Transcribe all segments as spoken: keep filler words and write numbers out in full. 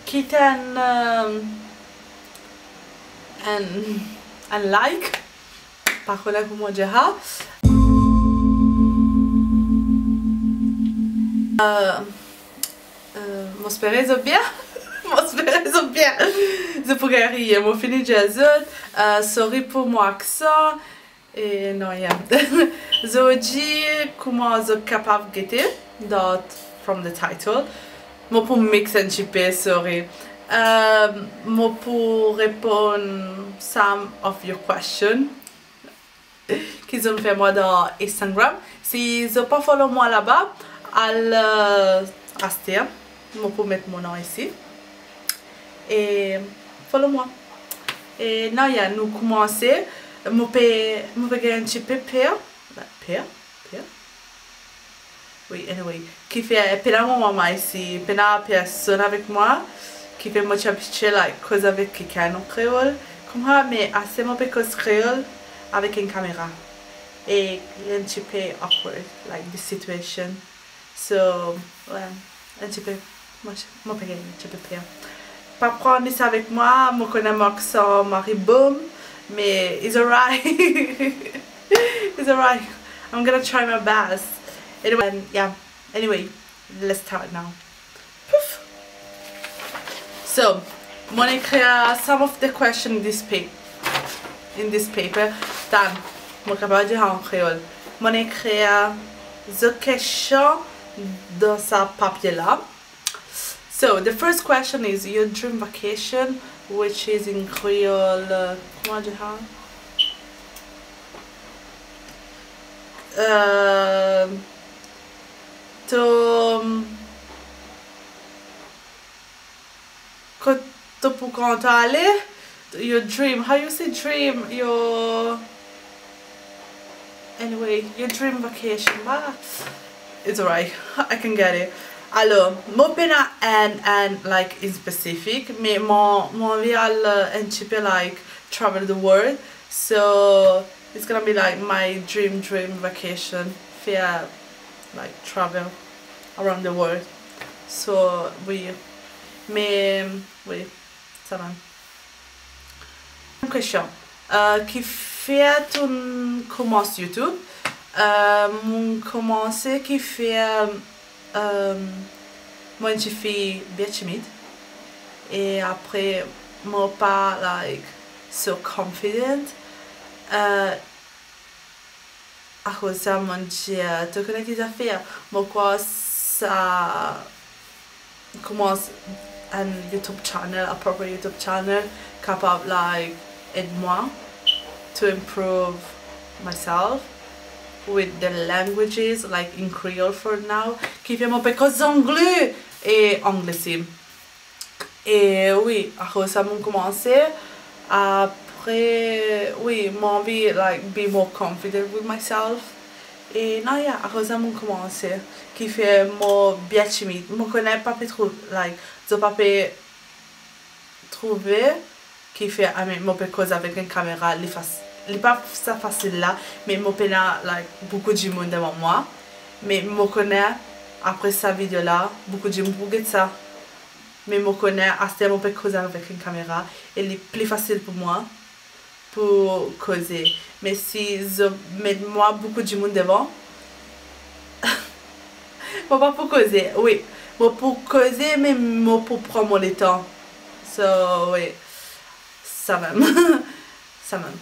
Kit enn, euh, enn, enn like. Pa kone kouma dir sa. Euh, euh, mo espere zot bien. Mo espere zot bien. Zot pou gagn riye. Mo fini dir zot, euh, sorry pou mo aksan. E non, yeah. Zordi, kouma zot kapav gete dan, from the title, mo pou mix enn tipe, sorry. Euh, mo pou reponn some of your question ki zot fer mwa dan Instagram. Si zot pa follow mwa laba, al, euh, aster. Mo pou met mo nom isi. E follow mwa. E non, yeah, nou koumanse. Mo pe, mo pe gagn enn tipe per. Per? Per? Wi, anyway. Kifer, pena mo mama isi, pena personn avek mwa. Kifer mo ti abitie, like, koz avek kikenn an kreol. Kouma, me aster mo pe koz kreol avek enn kamera. E enn tipe awkward, like, the situation. So, ouais, enn tipe, mo, mo pe gagn enn tipe per. Pa pran li sa avek mwa, mo kone mo aksan mari boom, me it's alright. It's alright. I'm gonna try my best. Anyway, yeah. Anyway, let's start now. Pouf. So, mo ekrir some of the question in this pa-, in this paper. Tann, mo kapav dir an kreol. Mo ekrir zot kestion dan sa papie la. So, the first question is your dream vacation, which is in Creole, uh, kouma dir sa? Euh, to, kot to pou kontan ale, your dream, how you say dream, your, anyway, your dream vacation, bah, it's alright, I can get it. Alor, mo pena enn, enn, like, in specific, me mo, mo anvi al, uh, enn tipe, like, travel the world, so it's gonna be, like, my dream, dream vacation, fer, like, travel around the world. So, wi. Me, wi, sa mem. Kestion. Euh, kifer to'nn koumans YouTube? Euh, mo'nn koumanse kifer, euh, mo enn tifi bien timid. E apre, mo pa, like, so confident. Euh, Akoz sa, mo'nn dir, to kone ki zafer, mo krwar sa koumans enn YouTube channel, a proper YouTube channel, kapav, like, ed mwa to improve myself with the languages, like, in Creole for now. Kifer mo pe koz angle e angle si. E wi, akoz sa mo'nn koumanse. Apre, wi, mo anvi, like, be more confident with myself. E non, yeah, akoz sa mo'nn koumanse. Kifer mo bien timid. Mo kone pa pe trouv, like, zot pa pe trouve kifer, I mean, mo pe koz avek enn kamera, li fas-, li pa sa fasil la, me mo pena, like, boukou dimoun devan mwa. Me mo kone, apre sa video la, boukou dimoun pou get sa. Me mo kone aster mo pe koz avek enn kamera e li pli fasil pou mwa pou koze. Me si zot met mwa boukou dimoun devan, mo pa pou koze. Wi, mo pou koze, me mo pou pran mo letan. So, wi, sa mem. Sa mem.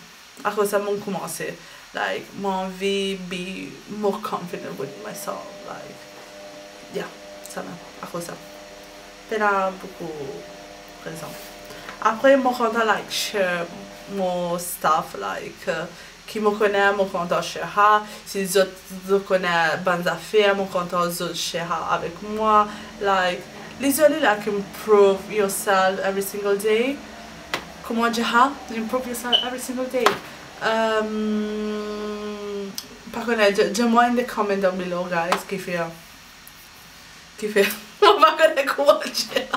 Akoz sa mo'nn koumanse. Like, mo anvi be more confident with myself. Like, yeah, sa mem. Akoz sa. Pena boukou rezon. Apre, mo kontan, like, share mo stuff, like, euh, ki mo kone, mo kontan share sa. Si zot, zot kone bann zafer, mo kontan zot share sa avek mwa. Like, literally, like, improve yourself every single day. Kouma dir sa? Improve yourself every single day. Um, pa kone, dir, dir mwa in the comment down below, guys, kifer, kifer, mo pa kone kouma dir.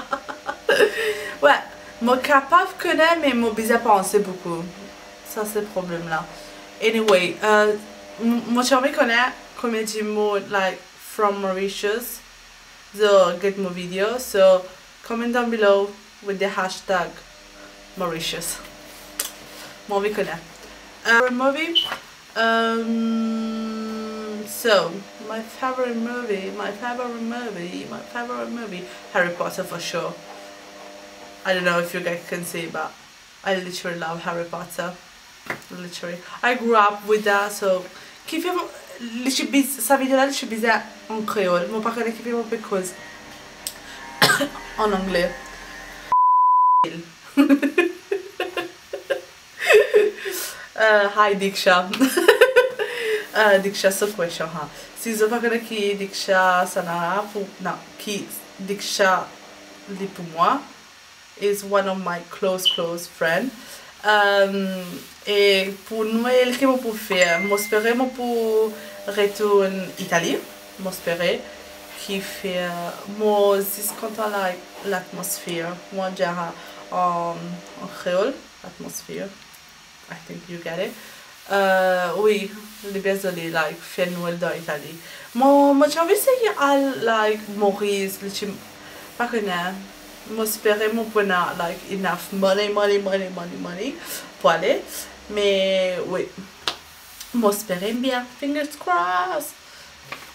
Wi, mo kapav kone, me mo bizin panse boukou. Sa se problem la. Anyway, euh, m-, mo ti anvi kone konbien dimoun, like, from Mauritius, zot get mo video. So, Comment down below with the hashtag Mauritius. Mo anvi kone. Uh, favorite movie? Um, so, my favorite movie, my favorite movie, my favorite movie, Harry Potter for sure. I don't know if you guys can see, but I literally love Harry Potter. Literally. I grew up with that, so kifer mo, li ti biz-, sa video la, li ti bizin an kreol. Mo pa kone kifer mo pe koz an angle. Uh, hi, Diksha. Uh, Diksha, so question, ha. Si zot pa kone ki Diksha Sanara pou, non, ki Diksha li pou mwa, is one of my close, close friend. Um, e pou Nwel, ki mo pou fer? Mo espere mo pou retourn Itali. Mo espere, kifer mo zis kontan, like, latmosfer. Mo dir an, an kreol, latmosfer. I think you get it. Uh, wi, li bien zoli, like, fer Nwel dan Itali. Mo, mo ti anvi seye al, like, Moris, li ti, pa kone, mo espere mo pou ena, like, enough money, money, money, money, money pou ale. Me, wi, mo espere bien, fingers crossed.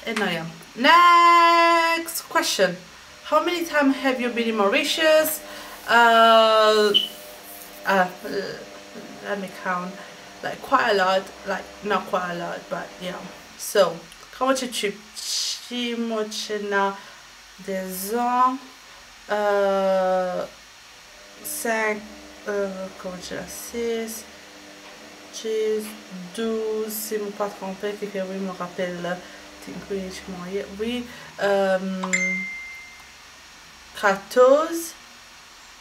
And now, yeah. Next question. How many times have you been in Mauritius? Uh, uh, let me count. Like, quite a lot. Like, not quite a lot, but yeah. So, kouma ti, ti, ti mo ti ena dez an, uh, sink, euh, kouma ti la, sis, dis, douz, si mo pa tronpe, kifer wi, mo rapel, think wi, ti mwaye, wi, euh, katorz,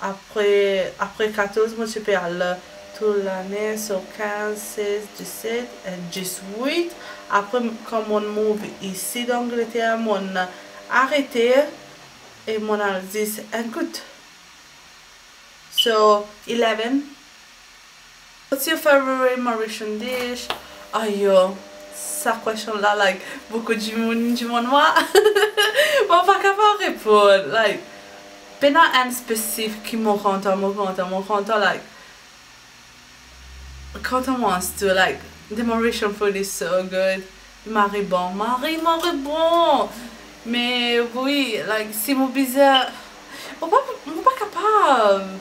apre, apre katorz, mo ti pe al tou lane, so kinz, sez, diset, e diswit. Apre, kan mo'nn move isi dan Angleter, mo'nn arete, e mo'nn al zis enn kout. So, eleven. What's your favorite Mauritian dish? Ayo, sa question la, like, boukou dimoun, dimoun mwa. Mo pa kapav reponn, like, pena enn spesifik ki mo kontan, mo kontan, mo kontan, like, kontan mo ansu, like, the Mauritian food is so good. Mari bon, mari, mari bon. Me wi, like, si mo bizin, mo pa, mo pa kapav.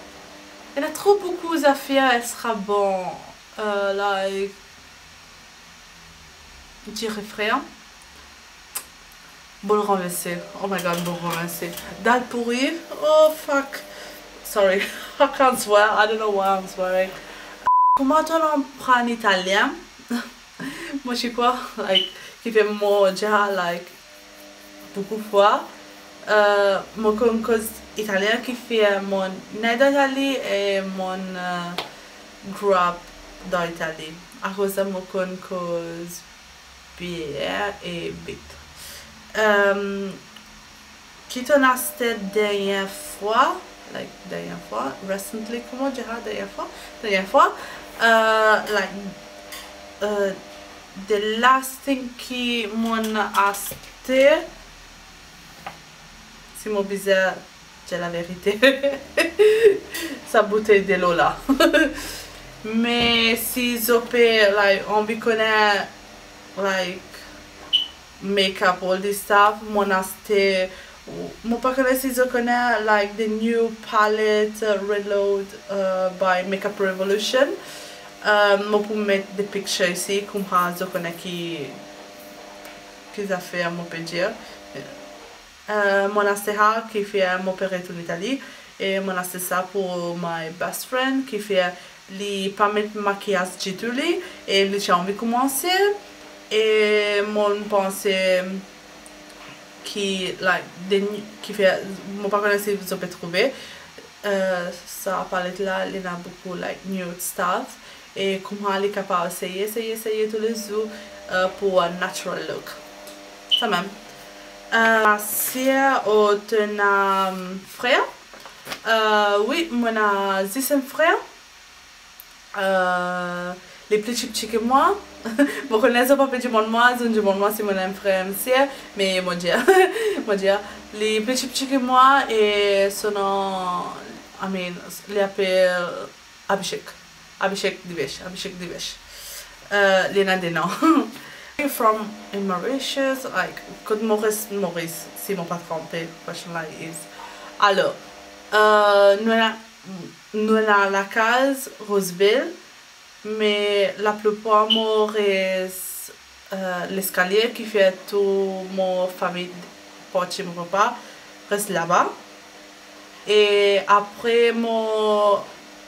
Ena tro boukou zafer, sera bon, euh, like, diri fre, hein. Bol ranverse. Oh my God, bol ranverse. Dal pouri. Oh, fuck. Sorry. I can't swear. I don't know why I'm swearing. Kouma to aprann italien? Mo ti krwar, like, kifer mo dir, like, boukou fwa, euh, mo konn koz italien, kifer mo'nn ne dan Itali e mo'nn, euh, grow up dan Itali. Akoz sa mo konn koz bien e bit. Euh, ki to'nn aste dernie fwa, like, dernie fwa, recently, kouma dir, dernie fwa, dernie fwa, euh, like, euh, the last thing ki mo'nn aste, si mo bizin dir laverite, sa boutey delo la. Me si zot pe, like, anvi kone, like, makeup, all this stuff, mo'nn aste, mo pa kone si zot kone, like, the new palette, uh, Reload, uh, by Makeup Revolution. Um, mo pou met the picture isi, koumsa zot kone ki, ki zafer mo pe dir. Uh, mo'nn aste sa, kifer mo pe retourn Itali, e mo'nn aste sa pou my best friend, kifer li pa met makiyaz ditou li, e li ti anvi koumanse, e mo'nn panse ki, like, the new, kifer, mo pa kone si zot pe trouve, euh, sa palet la, li ena boukou, like, nude stuff, e kouma li kapav seye, seye, seye toulezour, euh, pou a natural look. Samem. Euh, sister ou to ena, um, frer? Euh, wi, mo ena zis enn frer. Euh, Li pli tipti ki mwa. Mo kone zot pa pe dimann mwa, zot dimann mwa si mo ena enn frer, enn ser, me mo dir, mo dir, li pli tipti ki mwa e so nom, I mean, li apel Abhishek. Abhishek Divesh, Abhishek Divesh. Uh, li ena de nom. From in Mauritius, like, kot Moris, Moris, si mo pa tronpe, question like is. Alor, uh, nou ena, nou ena lakaz Roseville, me laplipar mo res, uh, Leskalie, kifer tou mo fami parti mo papa res laba. E apre mo,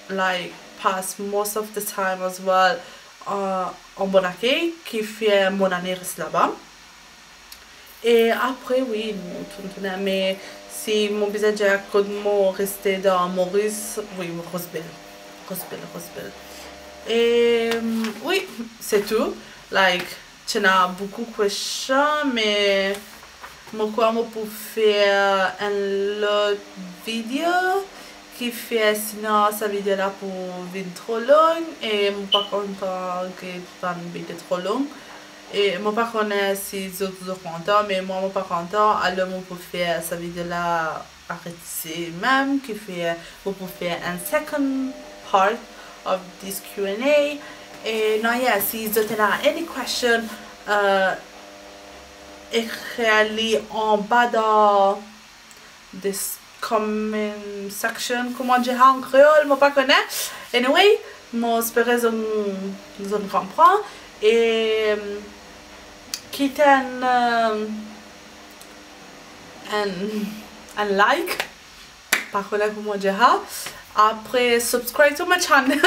like, pass most of the time as well, uh, an Bonakey, kifer mo nane res laba. E apre, wi, nou tourn tounen, me si mo bizin dir kot mo reste dan Moris, wi, Roseville. Roseville, Roseville. E, wi, se tou. Like, ti ena boukou question, me mo krwar mo pou fer enn lot video, kifer sinon sa video la pou vinn tro long, e mo pa kontan ki bann video tro long. E mo pa kone si zot, zot kontan, me mwa mo pa kontan, alor mo pou fer sa video la aret isi mem, kifer mo pou fer enn second part of this Q and A. E non, yeah, si zot ena any question, uh, ekrir li anba dan this comment section, kouma dir an kreol, mo pa kone. Anyway, mo espere zot, zot konpran. E kit enn, um, enn, enn like, pa kone kouma dir. Apre, subscribe to my channel.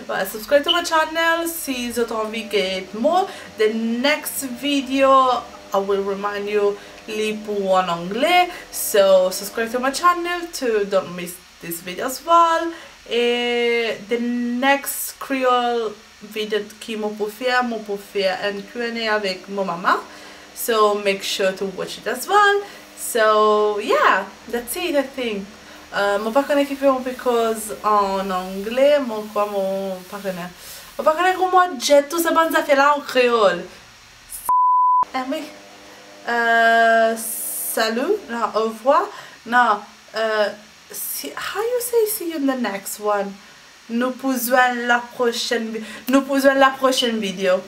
Well, subscribe to my channel si zot anvi get more. The next video, I will remind you, li pou an angle. So, subscribe to my channel to don't miss this video as well. E the next Creole video ki mo pou fer, mo pou fer enn Q and A avek mo mama. So, make sure to watch it as well. So, yeah, that's it, I think. Uh, mo pa kone kifer mo pe koz an angle, mo krwar mo pa kone. Mo pa kone kouma dir tou sa bann zafer la an kreol. Eh wi. Uh, salut, non, au revoir. Non, uh, si, how you say see you in the next one? Nou pou zwenn laprosien vi-, nou pou zwenn laprosien video.